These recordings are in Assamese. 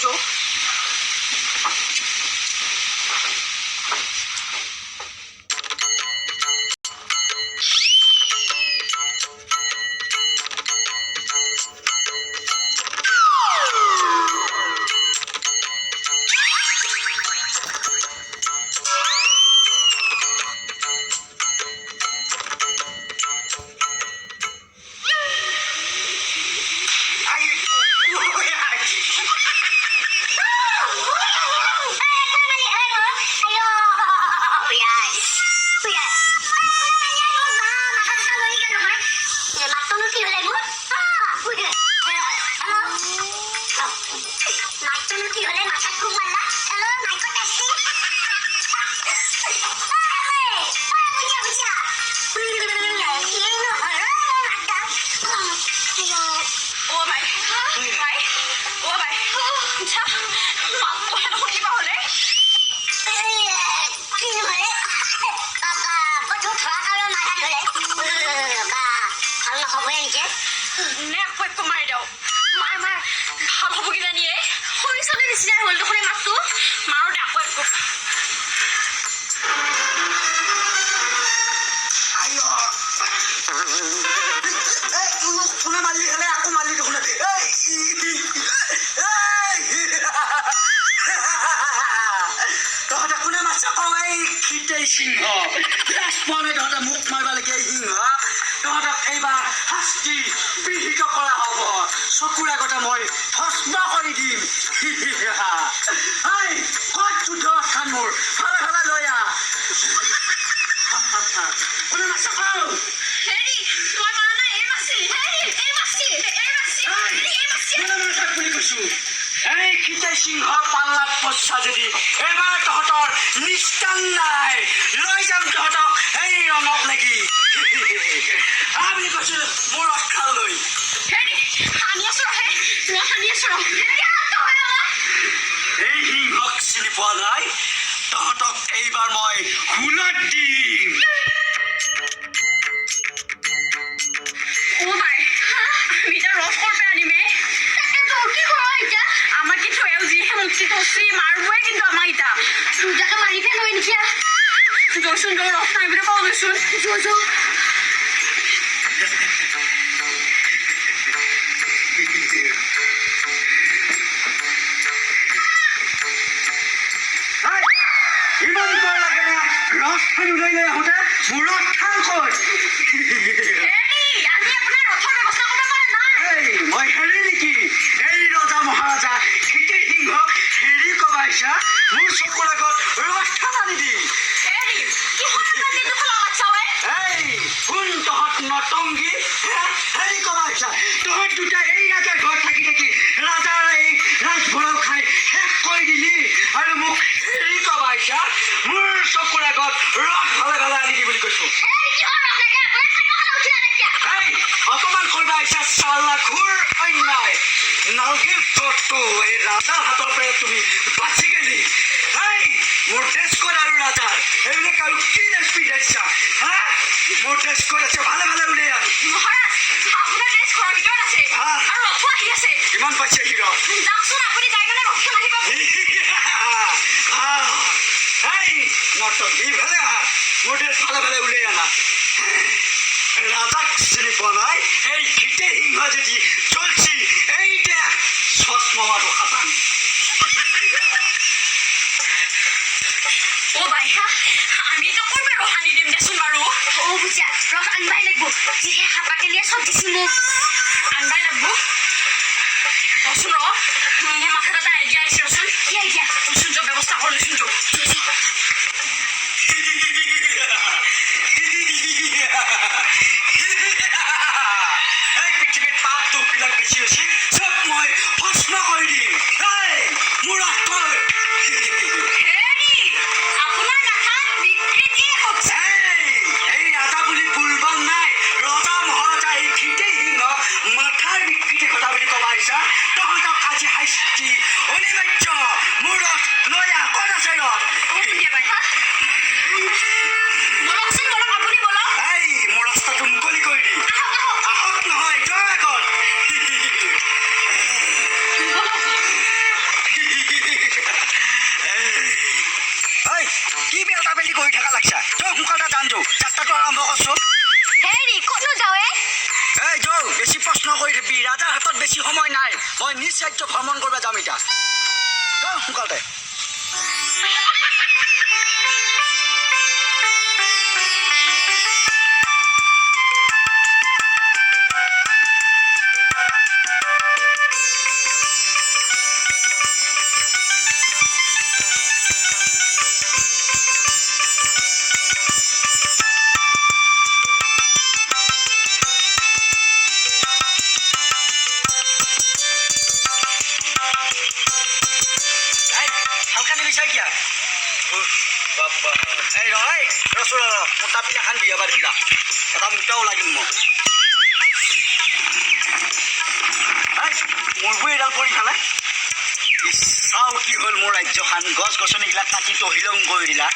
जो। অ' বাই, বাই, অ' বাই, আচ্ছা, মাতটো দেখোন কিবা হ'লে। নে আকৌ একো মাৰি দিওঁ? মাৰ মাৰ, ভাল হ'ব কিজানি। এই সৰু ছোৱালীৰ নিচিনাই হ'ল দেখোন এই মাতটো। মাৰো দে আকৌ একো। আইঅ, এই মোক কোনে মাৰলি হেলে? আকৌ মাৰলি দেখোন। এই এই, তহঁতে কোনে মাৰছ কওঁ? এই খিতেই সিংহ, লাজ পোৱা নাই তহঁতে মোক মাৰিব লাগে? এই সিংহ, তহঁতক এইবাৰ শাস্তি বিহিত কৰা হ'ব। চকুৰ আগতে মই ভস্ম কৰি দিম। এই ক'ত যুদ্ধ স্থান মোৰ? ভালে ভালে লৈ আহ। কোনে মাৰছ কওঁ? হেৰি, মই মাৰা নাই, এই মাৰছি। হেৰি, এই মাৰছি, এই মাৰছি, হেৰি, এই মাৰছি। কোনে মাৰিছা বুলি কৈছো? এই খিতে সিংহ, পাল্লাত পচ্ছা যদি এবাৰ তহঁতৰ নিস্তাৰ নাই। লৈ যাম তহঁতক এই ৰণক লাগি। আহ বুলি কৈছো মোৰ ৰথখানলৈ। হেৰি, আনি আছো ৰহে, ৰথ আনি আছো ৰ। হেৰি, শান্ত হৈ অলপ। এই সিংহক চিনি পোৱা নাই? তহঁতক এইবাৰ মই শূলত দিম। অ' বাই, আমি এতিয়া ৰথ ক'ৰ পৰা আনিম এ? তাকেতো, কি কৰোঁ এতিয়া? আমাৰ কিন্তু এওঁ যিহে মুচি তচি মাৰবই কিন্তু আমাক এতিয়া। দুটাকে মাৰি পেলোৱে নেকি? য'চোন যৌ, ৰথ নাই বুলি কওঁ দেচোন। যৌ যৌ। এই, ইমান পৰ লাগে না ৰথখন ওলাই লৈ আহোঁতে? মোৰ ৰথখন ক'ত? হেৰি, আমি আপোনাৰ ৰথৰ ব্যৱস্থা কৰিব পৰা নাই। এই, মই হেৰি নেকি? এই ৰজা মহাৰাজা খিতে সিংহক হেৰি কবাইছা? মোৰ চকুৰ আগত ৰথখন আনি দি। হেৰি, কিহৰ কাৰণে দুফালা মাতছাও এ? এই কোন তহঁত নটংগী হে? হেৰি কবাইছা? তহঁত দুটা এই ৰাজাৰ ঘৰত থাকি থাকি ৰাজাৰ এই ৰাজভঁৰাল খাই শেষ কৰি দিলি আৰু মোক হেৰি কবাইছা? মোৰ চকুৰ আগত ৰথ ভালে ভালে আনি দি বুলি কৈছো। হেৰি, কিহৰ ৰথ লাগে আপোনাক? চাৰিওফালে উঠি আনে এতিয়া। এই, অপমান কৰিব আহিছা? চালা ঘোৰ অন্যায়। নালগে তটো এই ৰাজাৰ হাতৰ পৰা তুমি বাচি গেলি। এই, মোৰ ড্ৰেছ ক'ত? আৰু ৰাজাৰ এইবিলাক আৰু কি ড্ৰেছ পিন্ধাইছা হা? মোৰ ড্ৰেছ ক'ত আছে? ভালে ভালে উলিয়াই আন। মহাৰাজ, আপোনাৰ ড্ৰেছ ঘৰৰ ভিতৰত আছে। আহ। আৰু ৰথো আহি আছে। কিমান পাইছে হিৰ? যাওকচোন আপুনি, যাই কেনে ৰথখন আহিব। এই নটংগী, ভালে আহ। মোৰ ড্ৰেছ ভালে ভালে উলিয়াই আনা। ৰাজাক চিনি পোৱা নাই? এই খিতে সিংহ যদি চলছি, এই দেখ চশমা মাৰো খাটাং। অ' বাই, আমি এতিয়া ক'ৰ পৰা ৰস আনি দিম দেচোন বাৰু? অ' বুজা, ৰস আনবাই লাগব। যিহে হাপাকেলিয়ে চব দিছি মোক, আনবাই লাগব। ৰচোন ৰ, মোৰ মাথাত এটা আইডিয়া আহিছে। ৰচোন। কি আইডিয়া? ৰচোন, যোৱা ব্যৱস্থা কৰিছোন যোৱা। এই পৃথিৱীত পাপ দুখবিলাক বেছি হৈছে, চব মই ভস্ম কৰি দিম। এই, মোৰ ৰথ? হেৰি, আপোনাৰ মাথাত বিকৃতিয়ে ঘটছে। এই, এই ৰাজা বুলি বুলবান নাই। ৰজা মহাৰাজা এই খিতে সিংহ মাথাৰ বিকৃতি ঘটা বুলি ক'ব আহিছা? তহঁতক আজি শাস্তি অনিবাৰ্য। মোৰ ৰথ লৈ আহ। ক'ত আছে ৰথ? অ' বুঢ়ী বাই, বলকচোন, বলক আপুনি, বলক। এই, মোৰ ৰাস্তাটো মুকলি কৰি দি। আহক, আহক। আহক নহয়, যোৱাৰ আগত। বলক। বহি থকা লাগছা। যৌ, সোনকালে যাম, যৌ, যাত্ৰাটো আৰম্ভ কৰছো। হেৰি, ক'তনো যাওঁ এ? এই যৌ, বেছি প্ৰশ্ন কৰি থাকিবি। ৰাজাৰ হাতত বেছি সময় নাই। মই নিজ ৰাজ্য ভ্ৰমণ কৰিব যাম এতিয়া। যৌ সোনকালতে। এই, হালকা নিবিচাৰ কিয়া? উফ, বাপ্পা। এই ৰ, এই ৰচোন, ৰ, ৰ, মোটা পিঠাখন বিয়া দিলা, এটা মোটাও লাগিল মোক। এই, মোৰবোৰ এডাল পৰি খালে। ইছ, চাওঁ কি হ'ল মোৰ ৰাজ্যখন। গছ গছনিবিলাক কাটি তহিলং কৰি দিলা।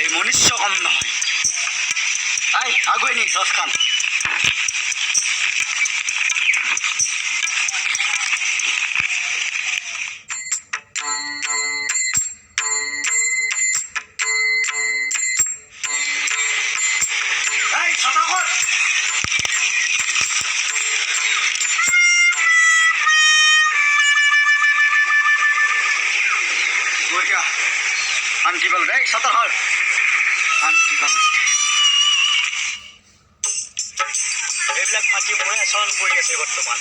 এই মনুষ্য কম নহয়। এই, আগুৱাই নি ৰথখন। এই, ছটা ক'ত? বঢ়িয়া, শান্তি পালো দেই। ছটা হ'ল, শান্তি পালো। এইবিলাক মাটি মোৰে আচৰণ কৰি আছে বৰ্তমান।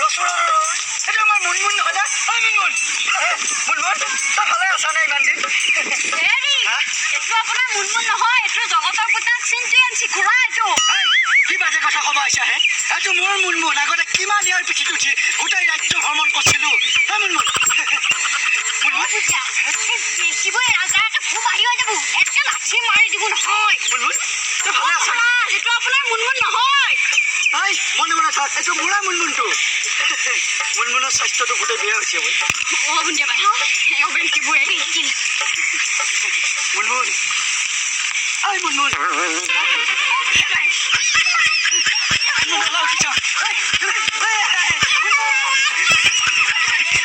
ৰচোন, ৰ, ৰ, ৰ। এইটো আমাৰ মুনমুন নহয় নে? ঐ মুনমুন, মুনমুন, তই ভালে আছা নে ইমান দিন? হেৰি! হা? এইটো আপোনাৰ মুনমুন নহয়, এইটো জগতৰ পুতাক চিন্টু আনছি ঘোঁৰা এইটো। এই, কি বাজে কথা ক'ব আহিছা হে? এইটো মোৰ মুনমুন। আগতে কিমান ইয়াৰ পিঠিত উঠি গোটেই ৰাজ্য ভ্ৰমণ কৰিছিলো। হে মুনমুন, মুনমুন। বুজিয়া বেচিবই, ৰাজা একে ফু বাঢ়ি হৈ যাব, একে লাঠি মাৰি দিব নহয়। মুনমুন, তই ভালে আছা নে? এইটো আপোনাৰ মুনমুন নহয়। এই, মনে মনে থাক, এইটো মোৰে মুনমুনটো। মুনমুনৰ স্বাস্থ্যটো গোটেই বেয়া হৈছে ঐ। অ বুন্দিয়া বাই, এওঁ বেলকিবই। মুনমুন, এই মুনমুন, মুনমুন, ওলা, উঠি যা। এই, এই, এই, মুনমুন।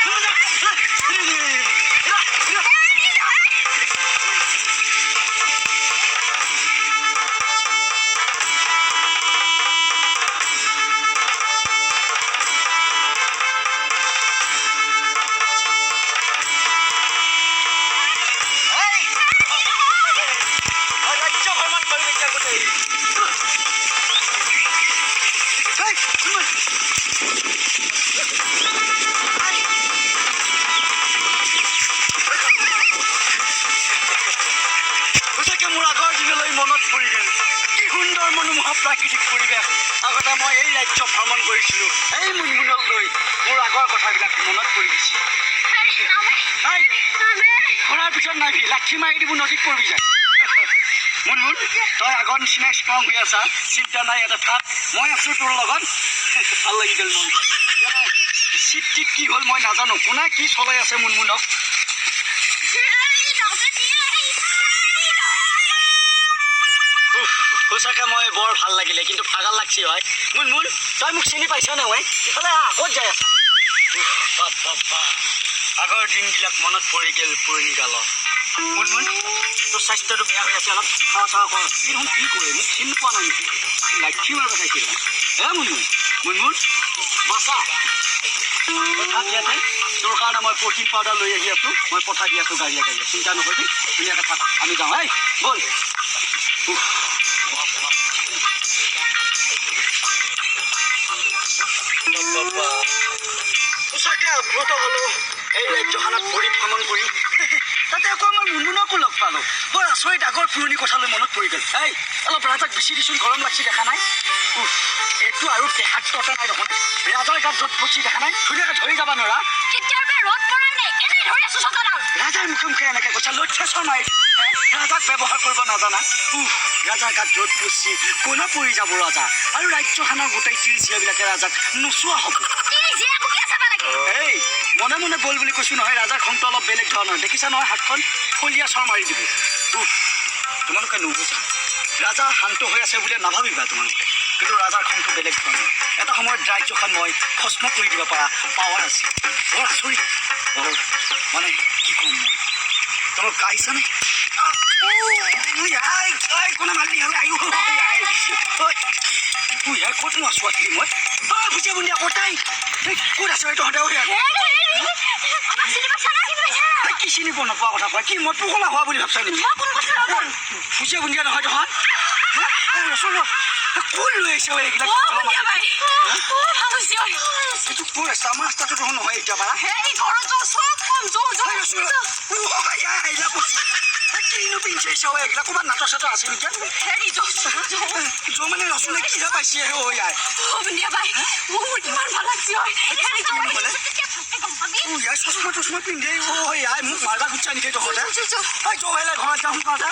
মুনমুন, যা। এই, এই, এই। এই, ৰাজ্য ভ্ৰমণ কৰিম এতিয়া গোটেই। এই, মুনমুন। সঁচাকে মোৰ আগৰ দিনলৈ মনত পৰি গ'ল। কি সুন্দৰ মনোমোহা প্ৰাকৃতিক পৰিৱেশ। আগতে মই এই ৰাজ্য ভ্ৰমণ কৰিছিলোঁ এই মুনমুনক লৈ। মোৰ আগৰ কথাবিলাক মনত পৰি গৈছে। এই, ঘোঁৰাৰ পিছত নাহিবি, লাঠি মাৰি দিব, নদীত পৰিবি যায়। মুনমুন, তই আগৰ নিচিনাই ষ্ট্ৰং হৈ আছা। চিন্তা নাই, ইয়াতে থাক, মই আছোঁ তোৰ লগত। ভাল লাগি গ'ল মন। চিট টিত কি হ'ল মই নাজানো। কোনে কি চলাই আছে মুনমুনক। উফ, সঁচাকে মই বৰ ভাল লাগিলে, কিন্তু ভাগাৰ লাগছি হয়। মুনমুন, তই মোক চিনি পাইছ নে? মই ইফালে আহ, ক'ত যাই আছা? উফ, বাপ বাপ বাপ, আগৰ দিনবিলাক মনত পৰি গ'ল, পুৰণি কালত। মুনমুন, তোৰ স্বাস্থ্যটো বেয়া হৈ আছে, অলপ খাৱা চাৱা কৰ। ই দেখোন কি কৰে? মোক চিনি পোৱা নাই নেকি? লাঠি মাৰিব চাইছিল হে। মুনমুন, মুনমুন, বাচা। তই থাক ইয়াতে। তোৰ কাৰণে মই প্ৰটিন পাউডাৰ লৈ আহি আছোঁ। মই পঠাই দি আছোঁ গাড়ীয়ে গাড়ীয়ে। চিন্তা নকৰিবি, ধুনীয়াকৈ থাক, আমি যাওঁ। এই ব'ল। উফ, বাপ, বাপ, বাপ, বাপ। সঁচাকে আপ্লুত হ'লো এই ৰাজ্যখনত পৰিভ্ৰমণ কৰি। তাতে আকৌ আমাৰ মুনমুনকো লগ পালোঁ। বৰ আচৰিত, আগৰ পুৰণি কথালৈ মনত পৰি গ'ল। এই, অলপ ৰাজাক বেছি দিচোন, গৰম লাগছি দেখা নাই? উফ, এইটো আৰু দেহাত ততা নাই দেখোন। ৰাজাৰ গাত য'ত পচি দেখা নাই? ধুনীয়াকৈ ধৰি যাব নোৱাৰা? কেতিয়াৰ পৰা ৰ'দ পৰাই নাই, এনেই ধৰি আছো ছটাডাল। ৰাজাৰ মুখে মুখে এনেকে কৈছা, লক্ষ্য মাৰি হে? ৰাজাক ব্যৱহাৰ কৰিব নাজানা। উফ, ৰাজাৰ গাত ৰ'দ পচি ক'লা পৰি যাব ৰাজা, আৰু ৰাজ্যখনৰ গোটেই তিৰিচিয়াবিলাকে ৰাজাক নোচোৱা হ'ব। কি জীয়া বকি চাবা লাগে? এই, মনে মনে বল বুলি কৈছো নহয়। ৰাজাৰ খংটো অলপ বেলেগ ধৰণৰ, দেখিছা নহয় হাতখন? ফলিয়া চৰ মাৰি দিব। উফ, তোমালোকে নুবুজা। ৰাজা শান্ত হৈ আছে বুলি নাভাবিবা তোমালোকে, কিন্তু ৰাজাৰ খংটো বেলেগ ধৰণৰ। এটা সময়ত ৰাজ্যখন মই ভস্ম কৰি দিব পৰা পাৱাৰ আছিল। বৰ আচৰিত, বৰ মানে কি ক'ম মই তোমালোক। আহিছানে? কোনে মাৰিলি? আয়ো, ক'তনো আছো আছিলি মই? ঐ ভুজিয়া বুন্দিয়া, ক'তাই ক'ত আছ এই তহঁতে? আমাক চিনি পাইছা না? চিনি পাইছা? কি চিনি পোৱা নোপোৱা কথা কয়? কি মই পগলা হোৱা বুলি ভাবছা নেকি? মই কোন কৈছো? ভুজিয়া বুন্দিয়া নহয় তহঁত? ৰচোন, কোন লৈ আহিছ এইবিলাক? অ বুন্দিয়া ভাই, অ ভাল হৈছে ঐ। এইটো ক'ত আছে? আমাৰ ৰাস্তাটো দেখোন নহয় এতিয়া পাৰা। হেৰি, ঘৰত যাওঁ, চব কম, যৌ যৌ। কিনো পিন্ধি আহিছ এইবিলাক? ক'ৰবাত নাটক চাটক আছে নেকি? হেৰি, যৌ যৌ। যৌ মানে ৰচোন, কিহে পাইছে হে ঐ ইয়াই? অ বুন্দিয়া ভাই, মোৰ কিমান ভাল লাগছে ঐ। হেৰি, যৌ। বোলে? তেতিয়া ভালকে গম পাবি। ইয়াই চশমা তশমা পিন্ধি, ঐ ইয়াই, মোক মাৰবা খুজিছা নেকি তহঁতে? যৌ যৌ। ঐ যৌ, হেলে ঘৰত যাওঁ সোনকালে।